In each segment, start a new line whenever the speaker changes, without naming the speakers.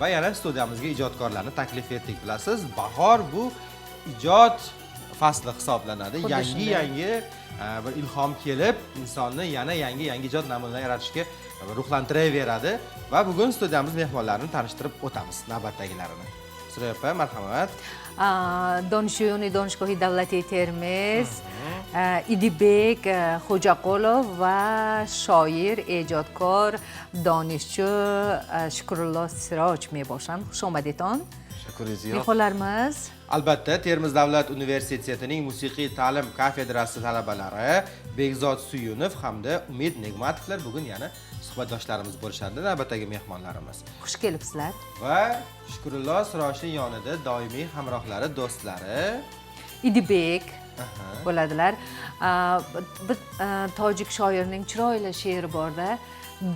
Va yana studiyamizga ijodkorlarni taklif etdik. Bilasiz, bahor bu ijod fasli hisoblanadi.
Xuddi
Yangi
shunday.
yangi bir ilhom kelib, insonni yana yangi yangi ijod namunalari yaratishga ruhlantiraveradi. Va bugun studiyamiz mehmonlarini tanishtirib o'tamiz, navbatdagilarini. Surayyo opa, marhamat.
Донишҷӯёни Донишгоҳи давлатии Термез Идибек Хоҷақулов ва шоир, эҷодкор, донишҷӯ Shukrullo Siroj мебошанд. Хуш омадедон.
Tashakkur ziyod.
Mehmonlarimiz.
Albatta, Termiz davlat universitetining musiqiy ta'lim kafedrasi talabalari Bekzod Suyunov hamda Umid Negmatovlar bugun yana suhbatdoshlarimiz bo'lishadi, navbatdagi mehmonlarimiz.
Xush kelibsizlar.
Va Shukrullo Sirojning yonida doimiy hamrohlari, do'stlari
Idibek bo'ladilar. Bir tojik shoirning chiroyli she'ri borda: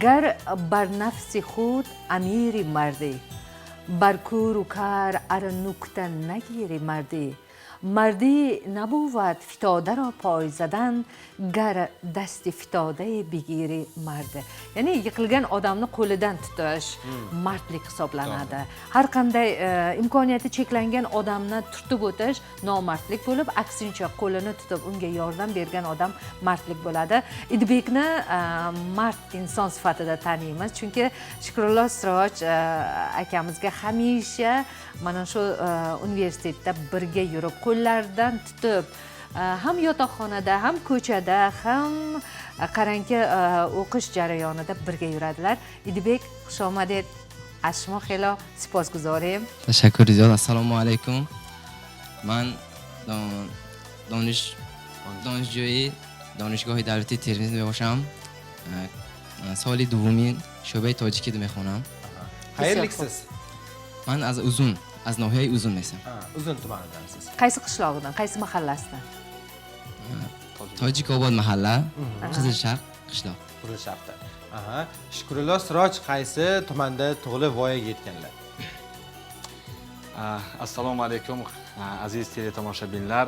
"Gar бар нафси худ амири мардӣ, бар кӯру кар ар нукта нагири мардӣ, мардӣ набувад фитодаро пой задан, гар дасти фитодае бигири мардӣ". Ya'ni yiqilgan odamni qo'lidan tutish mardlik hisoblanadi. Har qanday imkoniyati cheklangan odamni turtib o'tish nomardlik bo'lib, aksincha, qo'lini tutib unga yordam bergan odam mardlik bo'ladi. Idibekni mard inson sifatida taniymiz, chunki Shukrullo Siroj akamizga hamisha mana shu universitetda birga yurib, qo'llaridan tutib, ham yotoqxonada, ham ko'chada, ham qarangki, o'qish jarayonida birga yuradilar. Idibek, xush omaded. Аз шумо хело сипосгузорем.
Ташаккури зиёд. Ассалому алайкум. Ман донишҷӯи Донишгоҳи давлатии Термиз мебошам. Соли дуввуми шӯъбаи тоҷикӣ мехонам.
Qayerliksiz?
Ман аз Узун, аз ноҳияи Узун месам.
Ha, Uzun tumanidasiz.
Qaysi qishlog'idan, qaysi mahallasidan?
Тоҷикобод маҳалла, Qizil Sharq qishloq.
Qizil Sharqda. Aha. Shukrullo Siroj qaysi tumanda tug'ilib, voyaga yetganlar?
Assalomu alaykum, aziz teletomoshabinlar.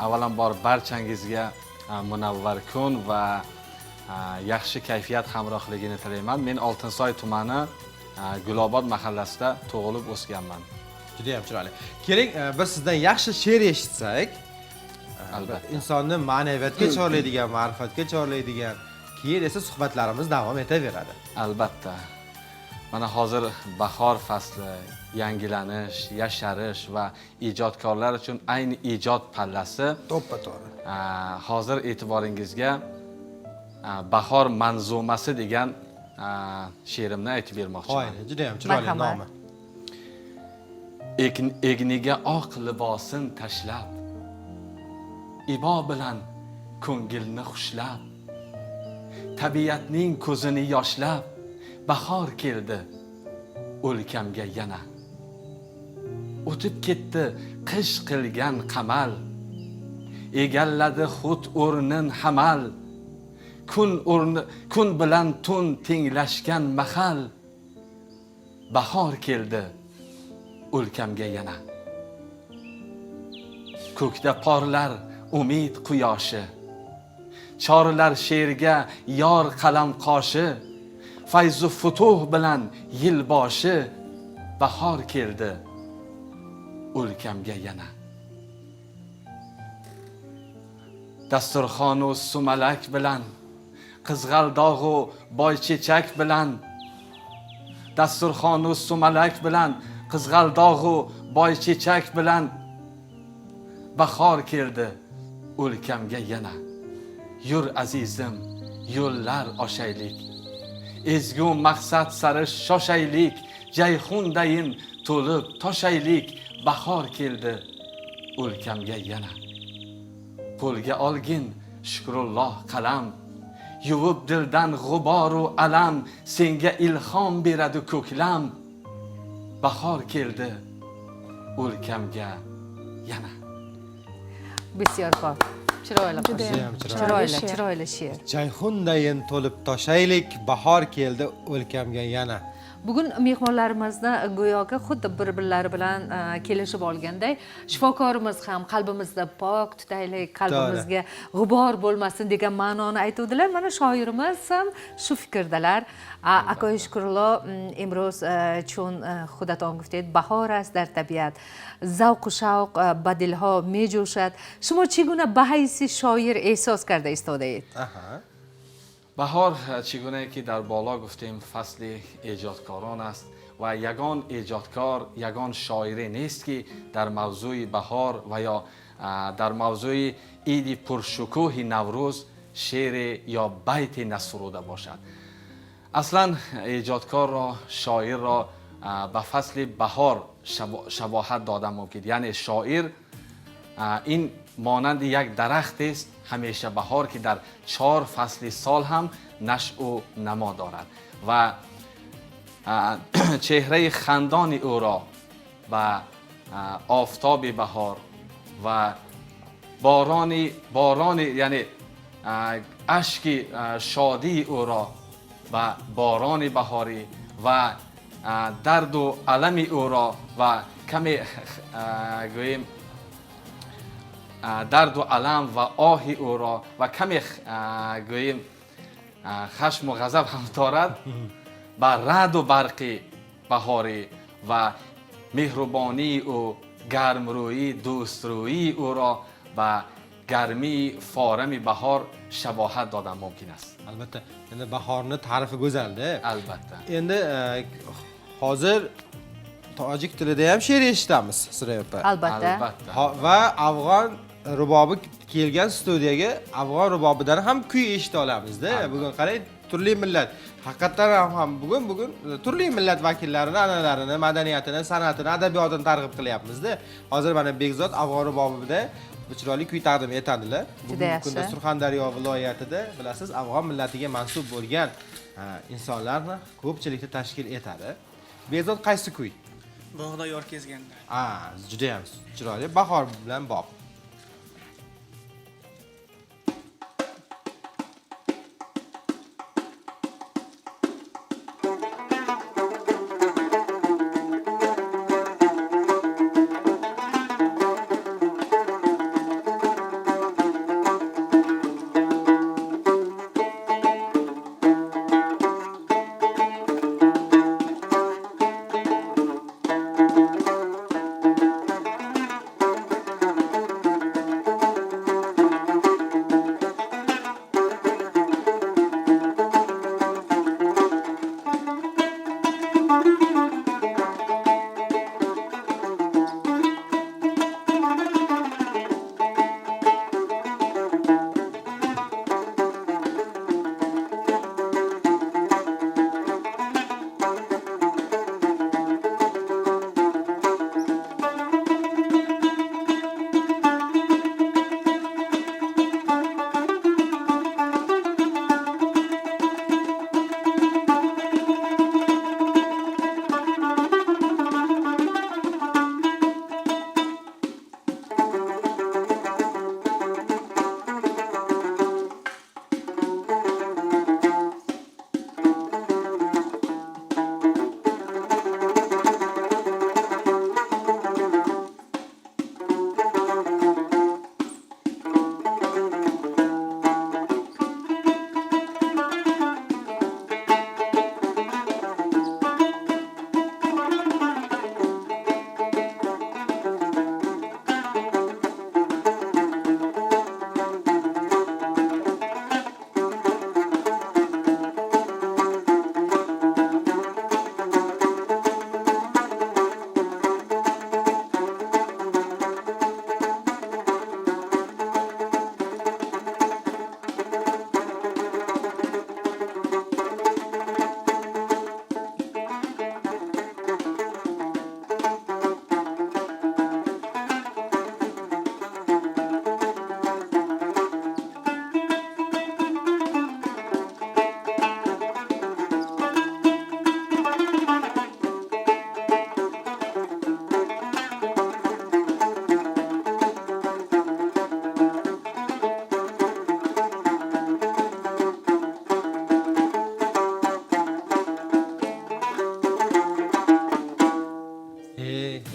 Avvalambor barchangizga munavvar kun va yaxshi kayfiyat hamrohligini tilayman. Men Oltinsoy tumani Gulobod mahallasida tug'ilib o'sganman.
Juda ham chiroyli. Keling, biz sizdan yaxshi she'r eshitsak.
Albatta.
Insonni ma'naviyatga chorlaydigan, ma'rifatga chorlaydigan. Keyin esa suhbatlarimiz davom etaveradi.
Albatta. Mana hozir bahor fasli, yangilanish, yasharish va ijodkorlar uchun ayni ijod pallasi.
To'ppa to'g'ri.
Hozir e'tiboringizga "Bahor manzumasi" degan she'rimni aytib bermoqchiman.
Qoyil, juda ham chiroyli
Marhamat.
nomi.
Egniga oq libosin tashlab, ibo bilan ko'ngilni xushlab, tabiatning ko'zini yoshlab, bahor keldi o'lkamga yana. O'tib ketdi qish qilgan qamal, egalladi hut o'rnin hamal. Kun o'rni kun bilan tun tenglashgan mahal, bahor keldi o'lkamga yana. Ko'kda porlar umid quyoshi, chorlar she'rga yor qalam qoshi, fayzu futuh bilan yil boshi, bahor keldi o'lkamga yana. Dasturxonu sumalak bilan, qizg'aldog'u boychechak bilan, dasturxonu sumalak bilan, qizg'aldog'u boychechak bilan, bahor keldi o'lkamga yana. Yur, azizim, yo'llar oshaylik, ezgu maqsad sari shoshaylik, jayhundayin to'lib toshaylik, bahor keldi o'lkamga yana. Qo'lga olgin, Shukrulloh, qalam, yuvib dildan g'uboru alam, senga ilhom beradi ko'klam, bahor keldi o'lkamga yana.
Bisyor xo'p, chiroyli.
Judayam chiroyli.
Chiroyli,
She'r.
chiroyli she'r.
Jayhundayin to'lib toshaylik, bahor keldi o'lkamga yana.
Bugun mehmonlarimizni go'yoki xuddi bir birlari bilan kelishib olganday, shifokorimiz ham qalbimizda pok tutaylik, qalbimizga g'ubor bo'lmasin degan ma'noni aytuvdilar. Mana shoirimiz ham shu fikrdalar. Акои Шукрулло, имрӯз чун худатон гуфтед, баҳор аст дар табиат, завқу шавқ ба дилҳо меҷӯшад. Шумо чӣ гуна ба ҳайси шоир эҳсос карда истодаед?
Баҳор, чӣ гунае ки дар боло гуфтем, фасли эҷодкорон аст ва ягон эҷодкор, ягон шоире нест, ки дар мавзӯи баҳор ва ё дар мавзӯи иди пуршукӯҳи Наврӯз шеъре ё байте насуруда бошад. Аслан эҷодкорро, шоирро ба фасли баҳор шабоҳат дода мумкин, яъне шоир ин монанди як дарахтест ҳамеша баҳор, ки дар чор фасли сол ҳам нашъу намо дорад ва чеҳраи хандони ӯро ба офтоби баҳор ва борони, яъне ашки шодии ӯро ба борони баҳорӣ ва дарду алами ӯро ва каме гӯем, дарду алам ва оҳи ӯро ва каме гӯем, хашму ғазаб ҳам дорад, ба раъду барқи баҳорӣ ва меҳрубонии ӯ, гармрӯӣ, дӯстрӯии ӯро ба гармии форами баҳор шабоҳат додан мумкин аст.
Albatta, endi bahorni ta'rifi go'zalda.
Albatta.
Endi hozir tojik tilida ham she'r eshitamiz, Surayyo opa.
Albatta.
Albatta.
Va afg'on rubobi kelgan studiyaga, afg'on rubobidan ham kuy eshita olamizda. Bugun qarang, turli millat, haqiqatdan ham bugun turli millat vakillarini an'analarini, madaniyatini, san'atini, adabiyotini targ'ib qilyapmizda. Hozir mana Bekzod afg'on rubobida bu chiroyli kuy taqdim etadilar.
Juda
Bugungi
yaxshi.
kunda Surxondaryo viloyatida, bilasiz, afg'on millatiga mansub bo'lgan insonlarni ko'pchilikni tashkil etadi. Bekzod, qaysi kuy?
Bog'da yor kezganda.
A, juda ham chiroyli, bahor bilan bog'.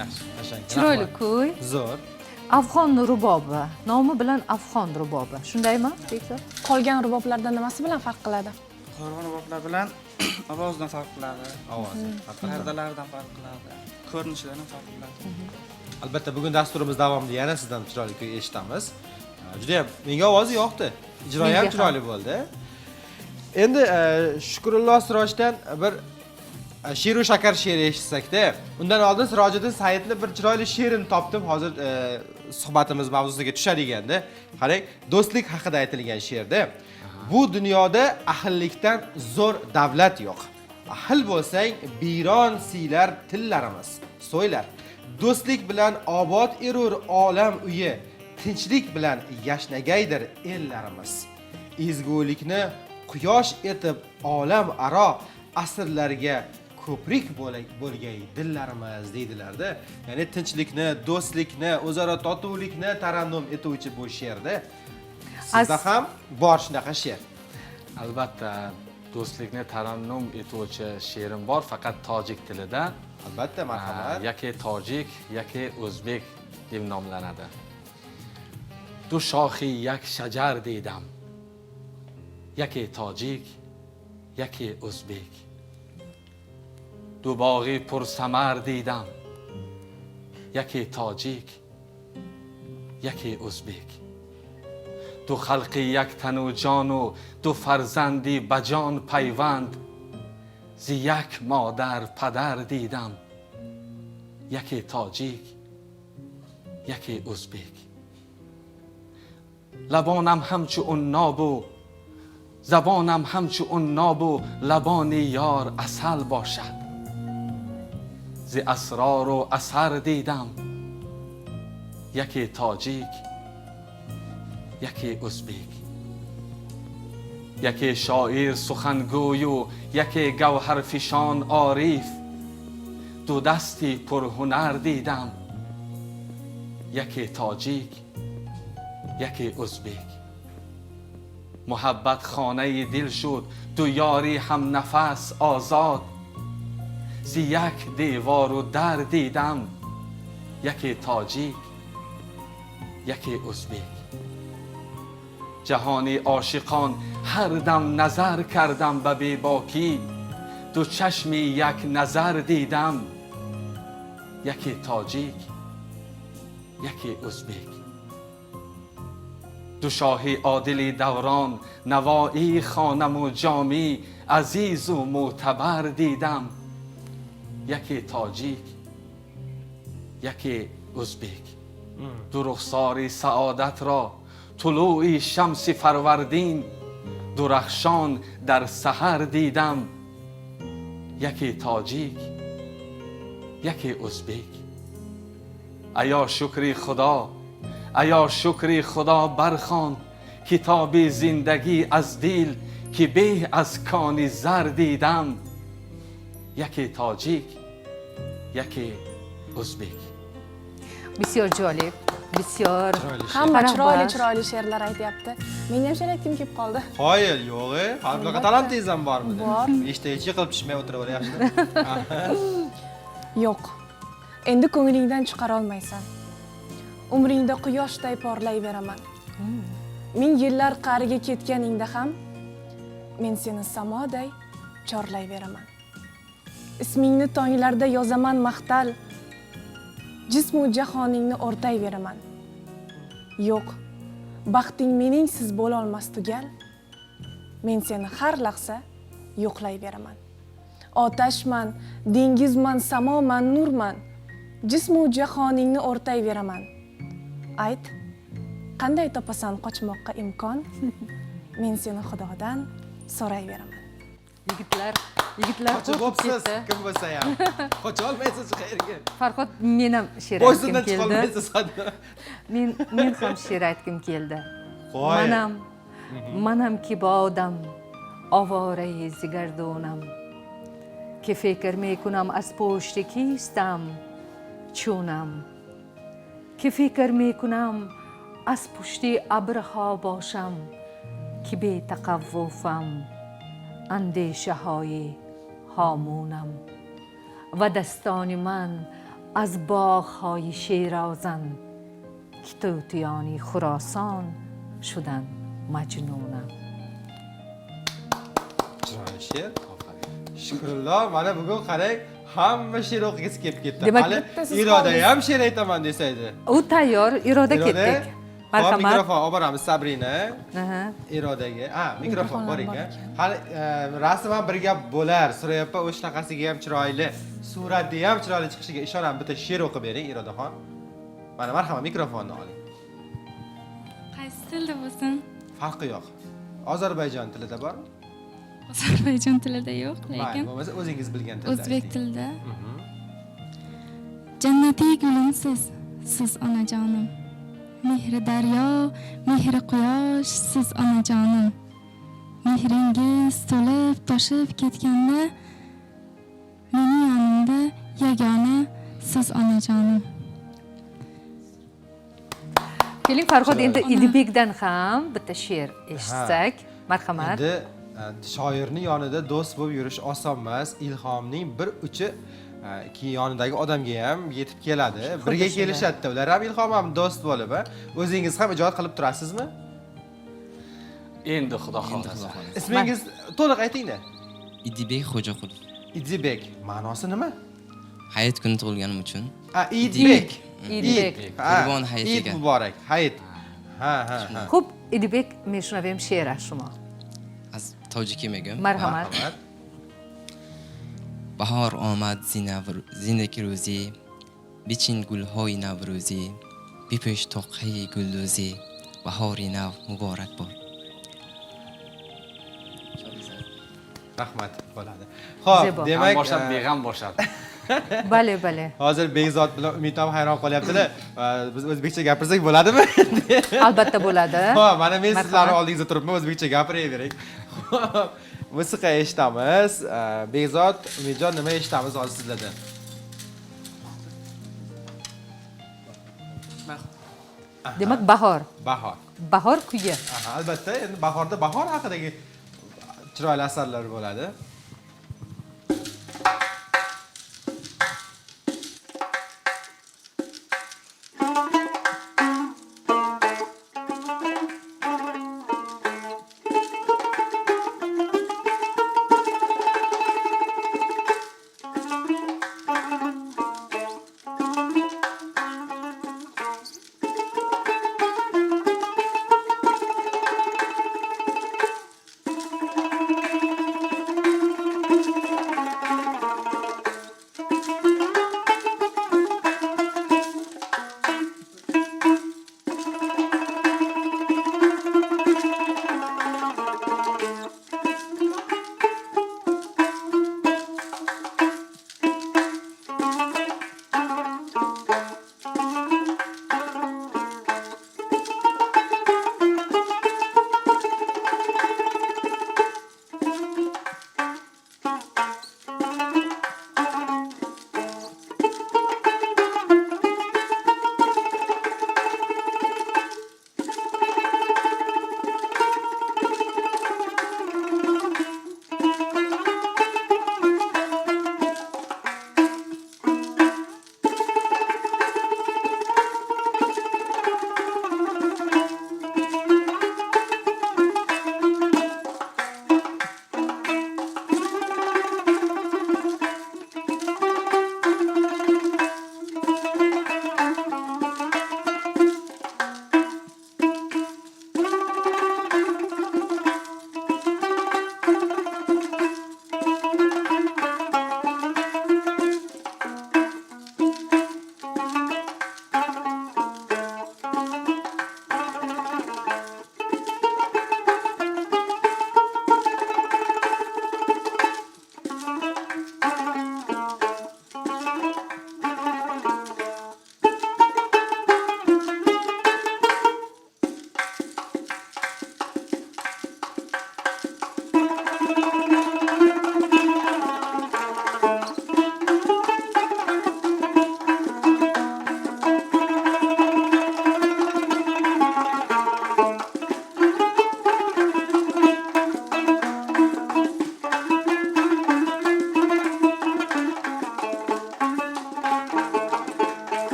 Yaxshi, qashang.
Chiroyli
Rahmat.
Kuy.
Zo'r.
Afg'on rubobi, nomi bilan afg'on rubobi, shundaymi, Bekzod?
Qolgan ruboblardan nimasi bilan farq qiladi?
Qolgan ruboblar bilan ovozidan farq qiladi.
Ovozi.
Pardalaridan farq qiladi. Ko'rinishidan ham farq qiladi.
Albatta, bugun dasturimiz davomida yana sizdan chiroyli kuy eshitamiz. Juda ham menga ovozi yoqdi. Ijroyi ham
Menga ham.
Chiroyli bo'ldi. Endi Shukrullo Sirojdan bir she'ru shakar she'ri eshitsakda, undan oldin Sirojiddin Saidni bir chiroyli she'rini topdim. Hozir suhbatimiz mavzusiga tushadiganda, qarang, do'stlik haqida aytilgan she'rda. Bu dunyoda ahillikdan zo'r davlat yo'q. Ahil bo'lsang, biyron siylar tillarimiz, so'ylar. Do'stlik bilan obod erur olam uyi, tinchlik bilan yashnagaydir ellarimiz. Ezgulikni quyosh etib olam aro asrlarga ko'prik bo'lgay dillarimiz deydilarda. Ya'ni tinchlikni, do'stlikni, o'zaro totuvlikni tarannum etuvchi bu she'rda sizda ham bor shunaqa she'r.
Albatta, do'stlikni tarannum etuvchi she'rim bor, faqat tojik tilida.
Albatta, marhamat.
Яке тоҷик, яке ӯзбек deb nomlanadi. Ду шохи як шаҷар дидам, яке тоҷик, яке ӯзбек. Ду боғи пурсамар дидам, яке тоҷик, яке ӯзбек. Ду халқи як тану ҷону ду фарзанди ба ҷон пайванд зи як модар падар дидам, яке тоҷик, яке ӯзбек. Лабонам ҳамчу уннобу забонам ҳамчу уннобу лабони ёр асал бошад зи асрору асар дидам, яке тоҷик, яке ӯзбек. Яке шоир сухангӯю яке гавҳарфишон ориф ду дасти пурҳунар дидам, яке тоҷик, яке ӯзбек. Муҳаббат хонаи дил шуд ду ёри ҳамнафас озод зи як девору дар дидам, яке тоҷик, яке ӯзбек. Ҷаҳони ошиқон ҳар дам назар кардам ба бебокӣ ду чашми як назар дидам, яке тоҷик, яке ӯзбек. Ду шоҳи одили даврон Навоӣ хонаму Ҷомӣ азизу мӯътабар дидам, яке тоҷик, яке ӯзбек. Ду рухсори саодатро тулӯи шамси фарвардин дурахшон дар саҳар дидам, яке тоҷик, яке ӯзбек. Аё шукри худо, аё шукри худо бархон китоби зиндагӣ аз дил ки беҳ аз кони зар дидам, яке тоҷик, яке ӯзбек.
Bisyor jo'lib, bisyor.
Hamma chiroyli
Farahbaxsh.
Chiroyli she'rlar aytyapti. Meni ham she'r aytgim kelib qoldi.
Qoyil, yo'q, e. Hali bunaqa talantingiz ham bormidi?
Bor.
Eshitaychi qilib tushmay o'tiraveryapsiz.
Yo'q, endi ko'nglingdan chiqarolmaysan. Umringda quyoshday porlayveraman. Ming yillar qa'riga ketganingda ham men seni samoday chorlayveraman. Ismingni tonglarda yozaman mahtal, jismu jahoningni o'rtayveraman. Yo'q, baxting meningsiz bo'lolmas tugal. Men seni har lahza yo'qlayveraman. Otashman, dengizman, samoman, nurman. Jismu jahoningni o'rtayveraman. Ayt, qanday topasan qochmoqqa imkon? Men seni Xudodan so'rayveraman.
Yigitlar, yigitlar
Qochib
qo'rqib
bo'psiz,
ketdi.
Kim bo'lsa ham. Qocha olmaysiz qayerga.
Farhod, men ham she'r aytgim
Bo'ysundan chiqa
keldi.
olmaysiz hadda.
Men ham she'r aytgim keldi.
Qoyil.
Манам ки бодам овораи зи гардунам ки фикр мекунам аз пушти кистам чунам ки фикр мекунам аз пушти абрҳо бошам ки бетақаввуфам андешаҳои ҳомунам ва дастони ман از باغ‌های شیرازم که توتیانی خراسان شدن مجنونم.
Chiroyli she'r. Shukrullo, mana bugun qarang, hamma she'r o'qigisi kelib ketdi.
Demak,
Hali
bittasiz
Iroda
qoldingiz.
ham she'r aytaman desaydi.
U tayyor, Iroda ketdik.
Hop,
Marhamat.
mikrofon olib boramiz Sabrina.
Aha.
Irodaga. Ha, mikrofon
Mikrofon
bor
ham bor
ekan.
ekan.
Hali rasm ham bir gap bo'lar. Surayyo opa o'shanaqasiga ham chiroyli, suratda ham chiroyli chiqishiga ishonaman. Bitta she'r o'qib bering, Irodaxon. Mana marhamat, mikrofonni oling.
Qaysi tilda bo'lsin?
Farqi yo'q. Ozarbayjon tilida bormi?
Ozarbayjon tilida yo'q,
Mayli,
lekin
bo'lmasa o'zingiz bilgan tilda.
o'zbek
ayting.
tilida. Jannatiy gulimsiz, siz onajonim. Mehri daryo, mehri quyosh, siz onajonim. Mehringiz to'lib toshib ketganda meni yonimda yagona siz onajonim.
Keling Farhod, endi Idibekdan ham bitta she'r eshitsak. Marhamat.
Endi shoirning yonida do'st bo'lib yurish oson emas. Ilhomning bir uchi keyin yonidagi odamga ham yetib keladi. Birga
shunday.
kelishadi. Ular ham ilhom ham do'st bo'lib, a? O'zingiz ham ijod qilib turasizmi?
Endi xudo
Endi
xohlasa.
xudo xohlasa.
Ismingiz to'liq aytingda.
Idibek Xo'jaqulov.
Idibek ma'nosi nima?
Hayit kuni tug'ilganim uchun.
A, Idibek.
Idibek.
Ha,
Qurbon hayiti
Id
ekan.
muborak. Hayit. Ha, ha, ha.
Хуб, Идибек, мешунавем шеър аз шумо.
Аз тоҷикӣ мегӯям.
Марҳамат.
Marhamat.
Баҳор омад зинаки рӯзӣ, бичин гулҳои наврӯзӣ, бипӯш тоқаи гулдӯзӣ, баҳори нав муборак бод.
Rahmat bo'ladi. Xo'p,
Zebo.
demak,
G'am boshad, beg'am boshad.
Бале, бале.
Hozir Bekzod bilan Umid ham hayron qolyaptilar. Biz o'zbekcha gapirsak bo'ladimi?
Albatta bo'ladi.
Xo'p, mana men
Marhamat.
sizlarni oldingizda turibman, o'zbekcha gapiravering. Xo'p, musiqa eshitamiz. Bekzod, Umidjon, nima eshitamiz hozir sizlardan?
Demak, bahor.
Bahor.
Bahor kuyi.
Aha, albatta, endi bahorda bahor haqidagi chiroyli asarlar bo'ladi.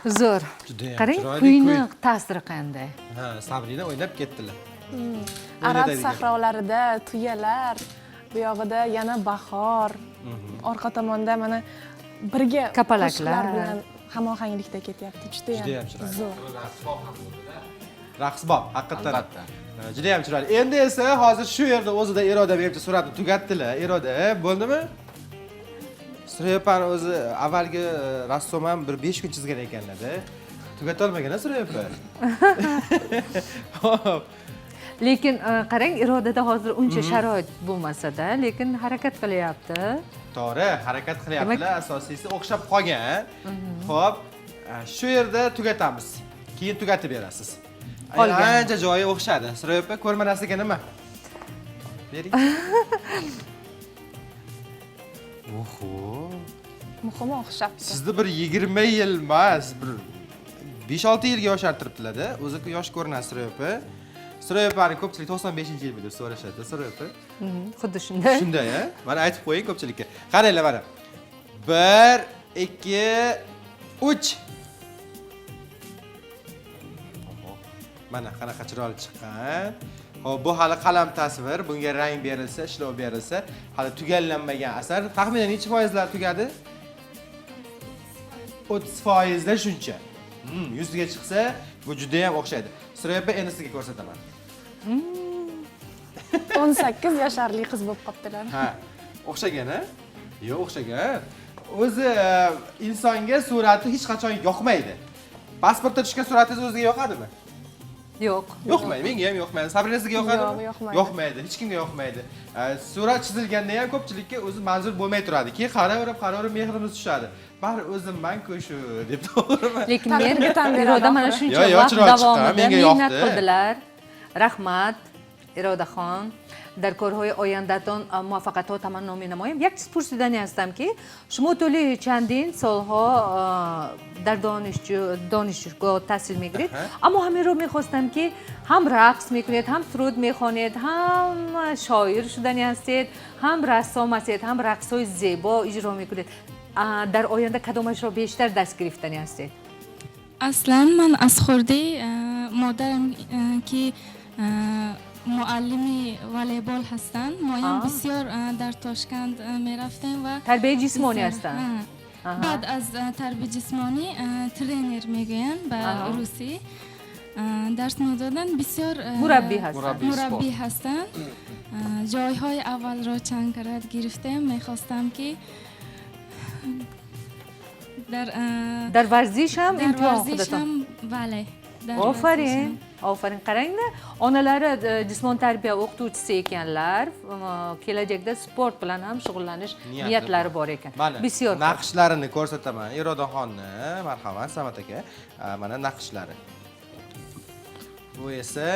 Zo'r.
Judayam
Qarang,
chiroyli
kuyni
kuy.
ta'siri qanday.
Ha, Sabrina o'ynab ketdilar.
Arab
O'ynatadigan.
sahrolarida tuyalar, bu yog'ida yana bahor, orqa tomonda mana birga
Kapalaklar.
qo'shiqlar bilan hamohanglikda ketyapti. Judayam
Judayam chiroyli.
zo'r.
Raqsbob, haqiqatan.
Albatta.
Ha, judayam chiroyli. Endi esa hozir shu yerda o'zida Iroda menimcha suratni tugatdilar. Iroda, bo'ldimi? Surayyo opani o'zi avvalgi rassom ham bir 5 kun chizgan ekanlar-da. Tugatolmagan a Surayyo opa. Xo'p.
Lekin qarang, Irodada hozir uncha sharoit bo'lmasa-da, lekin harakat qilyapti.
To'g'ri, harakat qilyaptilar. Asosiysi o'xshab qolgan. Xo'p, shu yerda tugatamiz. Keyin tugatib berasiz.
Qolgan.
Ancha joyi o'xshadi. Surayyo opa, ko'rmanasiga nima? Bering. Oho.
Muhimi o'xshabdi.
Sizni bir 20 yil emas, bir 5-6 yilga yoshartiribdilar-da. O'zi yosh ko'rinasiz, Surayyo opa. Surayyo opani ko'pchilik 95-yil deb so'rashadi, Surayyo opa.
Xuddi shunday.
Shunday, a? Mana aytib qo'ying ko'pchilikka. Qaranglar mana. 1 2 3. Oho. Mana qanaqa chiroyli chiqqan. Xo'p, bu hali qalam tasvir, bunga rang berilsa, ishlov berilsa, hali tugallanmagan asar. Taxminan necha foizlar tugadi? 30% da shuncha. 100 ga chiqsa, bu juda ham o'xshaydi. Surayyo opa, endi sizga ko'rsataman.
18 yasharli qiz bo'lib qolibdilar.
Ha, o'xshagan a? Yo'q, o'xshagan. O'zi insonga surati hech qachon yoqmaydi. Pasportda tushgan suratingiz o'ziga yoqadimi?
Yo'q.
Yoqmaydi, menga ham yoqmaydi. Sabrina, sizga yoqadimi?
Yo'q, yoqmaydi.
Yoqmaydi, hech kimga yoqmaydi. Surat chizilganda ham ko'pchilikka o'zi manzur bo'lmay turadi. Keyin qaraverib, qaraverib mehrimiz tushadi. Bari o'zimman-ku shu deb, to'g'rimi?
Lekin men
Taqdirga tan beradi
Iroda mana
oxiri.
shuncha
Yo, yo,
vaqt
chiroyli chiqqan,
davomida
menga
mehnat
yoqdi.
qildilar. Rahmat, Irodaxon. Дар корҳои ояндатон муваффақиятҳо таманно менамоем. Як чиз пурсидани ҳастам, ки шумо тӯли чандин солҳо дар донишгоҳ таҳсил мегиред, аммо ҳаминро мехостам, ки ҳам рақс мекунед, ҳам суруд мехонед, ҳам шоир шудани ҳастед, ҳам рассом ҳастед, ҳам рақсҳои зебо иҷро мекунед. Дар оянда кадомашро бештар даст гирифтани ҳастед?
Аслан ман аз хурдӣ модарам, ки муаллими волейбол ҳастанд, моям бисёр дар Тошканд мерафтем ва
тарбияи ҷисмонӣ
бисёр-
ҳастанд.
Ҳа. Баъд аз тарбияи ҷисмонӣ, тренер мегӯянд ба русӣ, дарс медоданд бисёр.
Мураббӣ ҳастанд.
Мураббии спорт.
Мураббӣ ҳастанд. Ҷойҳои аввалро чанд карат гирифтем. Мехостам, ки дар
Дар варзиш ҳам
дар
имтиҳон
варзиш
худатон.
ҳам, бале, дар варзиш
Ofarin,
ҳам.
Ofarin. Qarangda, onalari jismoniy tarbiya o'qituvchisi ekanlar, kelajakda sport bilan ham shug'ullanish
Niyati
niyatlari bor ekan.
Mana
Bisyor xo'p.
naqshlarini ko'rsataman Irodaxonni. Marhamat, Samat aka. Mana naqshlari. Bu esa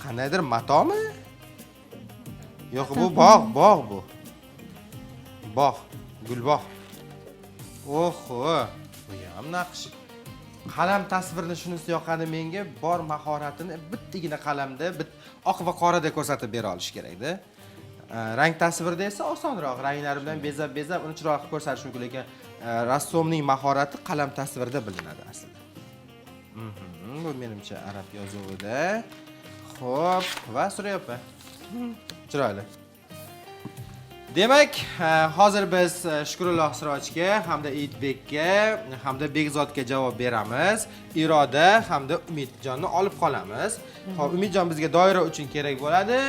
qandaydir matomi? Yo'q, bu bog', bog' bu. Bog', gulbog'. Oho, bu ham naqsh. Qalam tasvirni shunisi yoqadi menga, bor mahoratini bittagina qalamda, bit oq va qorada ko'rsatib bera olish kerakda. Rang tasvirda esa osonroq, ranglari bilan bezab bezab uni chiroyli qilib ko'rsatish mumkin, lekin rassomning mahorati qalam tasvirida bilinadi aslida. Bu menimcha arab yozuvida. Xo'p, va Surayyo opa. Chiroyli. Demak, hozir biz Shukrulloh Sirojga hamda Idbekka hamda Bekzodga javob beramiz. Iroda hamda Umidjonni olib qolamiz. Xo'p, Umidjon bizga doira uchun kerak bo'ladi.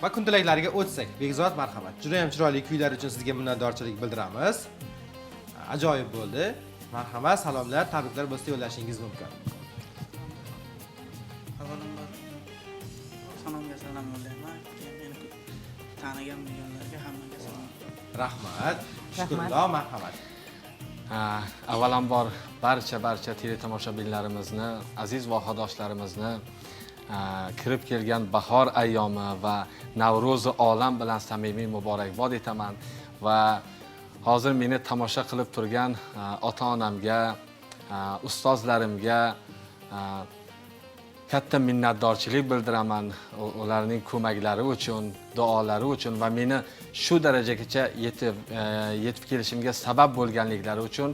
Va kun tilaklariga o'tsak. Bekzod, marhamat. Juda ham chiroyli kuylar uchun sizga minnatdorchilik bildiramiz. Ajoyib bo'ldi. Marhamat, salomlar, tabriklar bo'lsa yo'llashingiz mumkin.
Avvalambor salomga salom yo'llayman. Keyin meni tanigan bilganlarga, hammaga salom.
Rahmat. Shukrulloh, marhamat.
Avvalambor barcha teletomoshabinlarimizni, aziz vohadoshlarimizni kirib kelgan bahor ayyomi va Navro'zi olam bilan samimiy muborakbod etaman va hozir meni tomosha qilib turgan ota-onamga, ustozlarimga katta minnatdorchilik bildiraman ularning ko'maklari uchun, duolari uchun va meni shu darajagacha yetib kelishimga sabab bo'lganliklari uchun.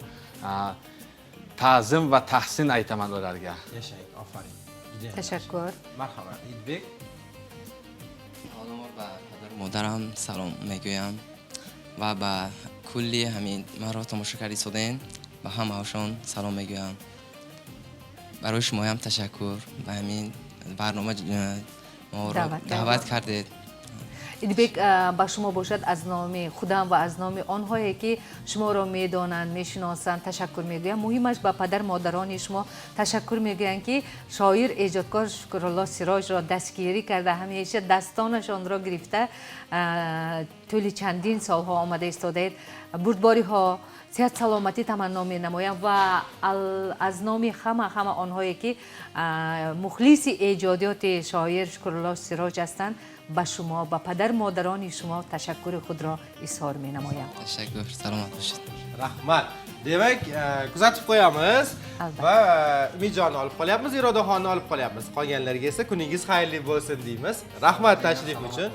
Ta'zim va tahsin aytaman ularga.
Yashang, ofarin. Judayam yaxshi.
Tashakkur.
Marhamat, Idbek.
Аввалумор ба падару модарам салом мегӯям ва ба кулли ҳамин маро тамошо карда истоден, ба ҳамаашон салом мегӯям. Барои шумоям ташаккур, ба ҳамин барнома моро
даъват кардед.
Даъват кардед.
Идибек, ба шумо бошад, аз номи худам ва аз номи онҳое ки шуморо медонанд, мешиносанд, ташаккур мегӯям. Муҳимаш, ба падар модарони шумо ташаккур мегӯям, ки шоир, эҷодкор Шукрулло Сироҷро дастгирӣ карда, ҳамеша дастонашонро гирифта, тӯли чандин солҳо омада истодаед. Бурдбориҳо, сиҳат, саломатӣ таманно менамоям ва аз номи ҳама онҳое ки мухлиси эҷодиёти шоир Шукрулло Сироҷ ҳастанд, ба шумо, ба падар модарони шумо ташаккури худро изҳор менамоям.
Ташаккур, саломат бошед.
Rahmat. Demak, kuzatib qo'yamiz
Albatta.
Va Umidjonni olib qolyapmiz, Irodaxonni olib qolyapmiz. Qolganlarga esa kuningiz xayrli bo'lsin deymiz. Rahmat tashrif uchun.